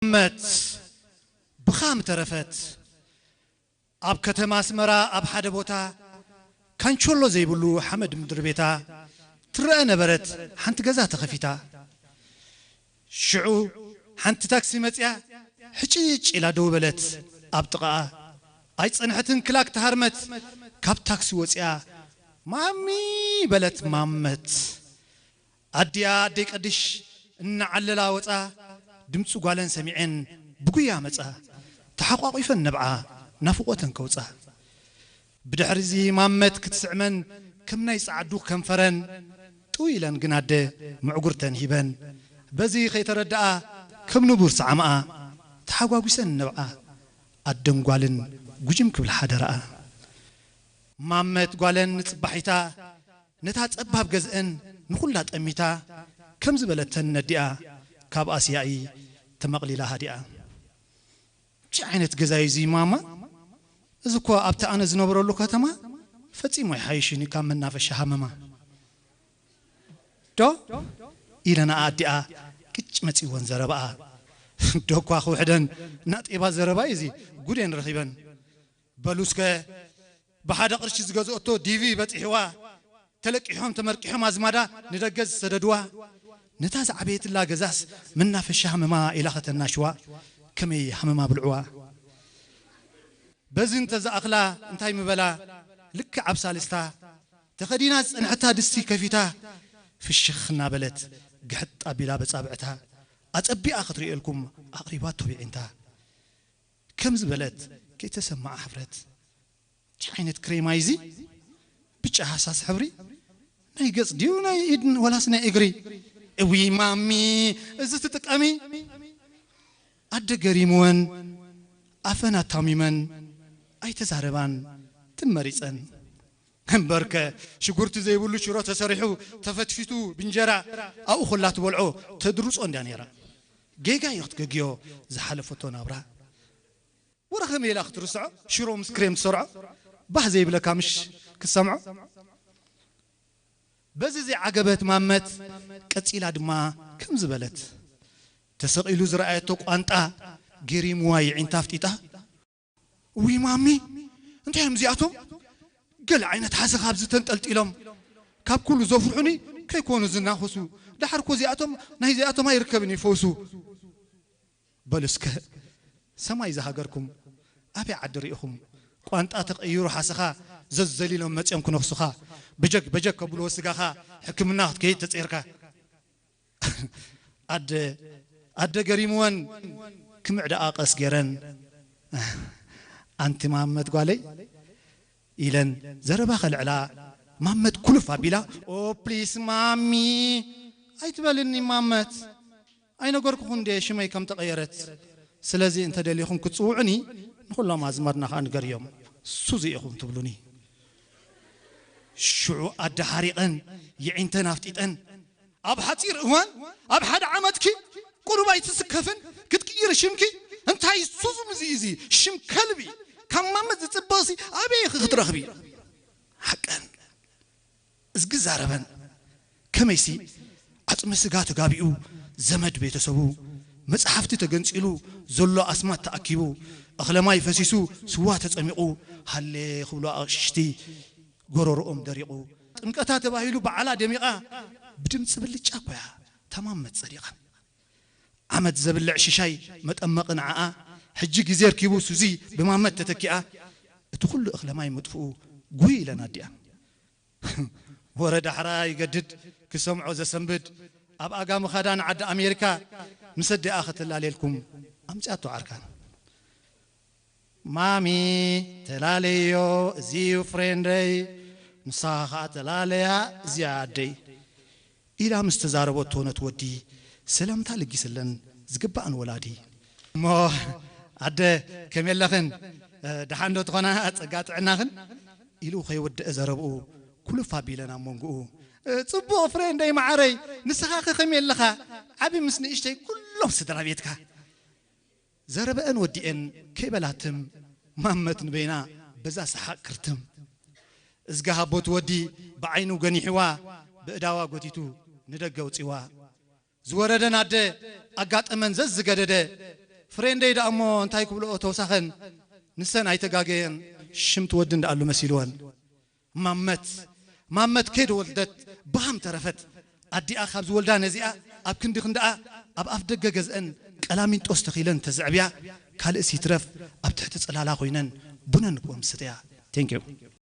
መት ብኻ ምተረፈት ኣብ ከተማ ኣስመራ ኣብ ሓደ ቦታ ካንቾሎ ዘይብሉ ሓመድ ምድሪ ቤታ ትረአ ነበረት። ሓንቲ ገዛ ተኸፊታ። ሽዑ ሓንቲ ታክሲ መጽያ ሕጭጭ ኢላ ደው በለት። ኣብ ጥቓኣ ኣይጸንሐትን ክላክ ተሃርመት። ካብ ታክሲ ወጽያ ማሚ በለት ማመት። ኣዲኣ ኣደይ ቀድሽ እናዓለላ ወጻ ድምፂ ጓለን ሰሚዐን ብጉያ መጻ። ተሓቋቒፈን ነብዓ ናፍቖተን ከውጻ። ብድሕሪዚ ማመት ክትስዕመን ከም ናይ ጻዕዱ ከንፈረን ጥው ኢለን ግን ኣደ ምዕጉርተን ሂበን። በዚ ከይተረድኣ ከም ንቡር ሰዓምኣ ተሓጓጒሰን ነብዓ ኣደን ጓልን ጉጅም ክብል ሓደረኣ። ማመት ጓለን ንጽባሒታ ነታ ጸባብ ገዝአን ንኹላ ጠሚታ ከም ዝበለተን ነዲኣ ካብ ኣስያኢ ተመቕሊላ ሃዲኣ። እንታይ ዓይነት ገዛ እዩ እዚ ማማ? እዚ እኮ ኣብቲ ኣነ ዝነብረሉ ከተማ ፈጺሙ ኣይሓይሽን እዩ ካብ መናፈሻ ሃመማ። ዶ? ኢለና ኣዲኣ ቅጭ መጺወን ዘረባኣ። ዶ እኳ ክውሕደን ናጤባ ዘረባ እዩ እዚ ጉዴን ረኺበን። በሉ እስከ ብሓደ ቅርሺ ዝገዝኦቶ ዲቪ በጺሕዋ ተለቂሖም ተመርቂሖም ኣዝማዳ ንደገ ዝሰደድዋ ነታ ዝዓበየትላ ገዛስ መናፈሻ ሃመማ ኢላ ከተናሽዋ ከመይ ሃመማ ብልዕዋ። በዚ እንተዝኣኽላ እንታይ ምበላ ልክዕ ኣብ ሳልስታ ተኸዲና ዝጸንሐታ ድስቲ ከፊታ ፍሽኽ እናበለት ግሕጥ ኣቢላ በጻብዕታ ኣጸቢኣ ክትርእየልኩም ኣቕሪባቶ ብዒንታ ከም ዝበለት ከይተሰምዓ ሕፍረት። እንታይ ዓይነት ክሬም ኣዩ እዚ? ብጫ ሃሳስ ሕብሪ ናይ ገጽ ድዩ ናይ ኢድ ወላስ ናይ እግሪ? እዊ ማሚ እዚ ትጥቀሚ? ኣደ ገሪምወን ኣፈን ኣታሚመን ኣይተዛረባን ትመሪጸን። እምበርከ ሽጉርቲ ዘይብሉ ሽሮ ተሰሪሑ ተፈትፊቱ ብእንጀራ ኣብኡ ኮላ ትበልዖ ተድርጾ እንድያ ነይራ። ጌጋ እዩ ክትገግዮ ዝሓለፈቶ ናብራ። ወረ ከመይ ኢላ ክትርስዖ ሽሮ ምስ ክሬም ትሰርዖ ባህ ዘይብለካ ምሽ ክትሰምዖ። በዚ ዘይዓገበት ማመት ቀጺላ ድማ ከም ዝበለት ተሰቒሉ ዝረኣየቶ ቋንጣ ገሪምዋ ይዒንታ ኣፍጢጣ። ውይ ማሚ እንታይ እዮም እዚኣቶም ገለ ዓይነት ሓሰኻ ኣብዚ ተንጠልጢሎም ካብ ኩሉ ዘፍርሑኒ ከይኮኑ ዝናኸሱ ደሓር እኮ እዚኣቶም ናይ እዚኣቶም ኣይርከብን እዩ ፈውሱ። በሉ እስከ ሰማይ ዝሃገርኩም ኣበይ ዓዲ ርኢኹም ቋንጣ ተቐይሩ ሓሰኻ ዘዘሊሎም መፅዮም ክነኽሱኻ በጀግ በጀግ ከብልዎ ስጋኻ ሕክምና ክትከይድ ተፀይርካ ኣደ ኣደ ገሪምወን ክምዕዳኣ ቀስ ገይረን ኣንቲ ማመት ጓለይ ኢለን ዘረባ ከልዕላ ማመት ኩልፍ ኣቢላ ኦ ፕሊስ ማሚ ኣይትበልኒ ማመት ኣይነገርኩኹን ድየ ሽመይ ከም ተቐየረት ስለዚ እንተደሊኹም ክትጽውዑኒ ንኹሎም ኣዝማድና ኸኣ ንገርዮም ሱዚ ኢኹም ትብሉኒ ሽዑ ኣደ ሓሪቐን የዒንተን ኣፍጢጠን ኣብ ሓፂር እዋን ኣብ ሓደ ዓመትኪ ቁሩብ ኣይትስከፍን ክትቅይሪ ሽምኪ እንታይ ሱዙ ምዚ እዚ ሽም ከልቢ ካብ ማመት ዝፅበቕሲ ኣበይ ኢኺ ክትረኽቢ ሓቀን እዝጊ ዛረበን ከመይሲ ዓፅሚ ስጋ ተጋቢኡ ዘመድ ቤተሰቡ መፅሓፍቲ ተገንፂሉ ዘሎ ኣስማት ተኣኪቡ እኽለማይ ፈሲሱ ስዋ ተፀሚቑ ሃሌ ክብሉ ኣቕሽሽቲ ጎረርኦም ደሪቑ ጥምቀታ ተባሂሉ በዓላ ደሚቓ ብድምፂ ብልጫ ኮያ ተማመት ፀዲቓ ዓመት ዘብልዕ ሽሻይ መጠመቒ ንዓኣ ሕጂ ግዜ ርኪቡ ሱዚ ብማመት ተተኪኣ እቲ ኩሉ እኽለማይ ምጥፍኡ ጉይ ኢለን ኣዲኣ ወረ ዳሕራ ይገድድ ክሰምዖ ዘሰንብድ ኣብ ኣጋ ምኻዳ ንዓዲ ኣሜሪካ ምስ ኣዲኣ ከተላልየልኩም ኣምፅኣቶ ዓርካ ማሚ ተላለዮ እዚ እዩ ፍሬንደይ ንስኻ ከዓ ተላለያ እዚኣ ኣደይ ኢላ ምስ ተዛረበቶ ነቲ ወዲ ሰላምታ ለጊስለን ዝግባእን ወላዲ እሞ ኣደ ከመይ ኣለኽን ደሓን ዶ ትኾና ጸጋ ጥዕናኽን ኢሉ ከይወድአ ዘረብኡ ኩልፍ ኣቢለን ኣብ መንጎኡ ጽቡቕ ፍሬንደይ መዓረይ ንስኻኸ ከመይ ኣለኻ ዓቢ ምስ ንእሽተይ ኩሎም ስድራ ቤትካ ዘረበአን ወዲኤን ከይበላትም ማመት ንበይና በዛ ሰሓቅ ክርትም እዝጋ ሃቦት ወዲ ብዓይኑ ገኒሕዋ ብእዳዋ ጎቲቱ ንደገ ውፂዋ ዝወረደን ኣደ ኣጋጠመን ዘዝገደደ ፍሬንደይ ደኣ እሞ እንታይ ክብልኦ ተውሳኸን ንሰን ኣይተጋገየን ሽም ትወድን ደኣሉ መሲልወን ማመት ማመት ከይድ ወልደት ብሃም ተረፈት ኣዲኣ ካብ ዝወልዳ ነዚኣ ኣብ ክንዲ ክንድኣ ኣብ ኣፍ ደገ ገዝአን ቀላሚንጦስ ተኺለን ተዘዕብያ ካልእስ ይትረፍ ኣብ ትሕቲ ጽላላ ኮይነን ቡነን ክወም ስትያ Thank you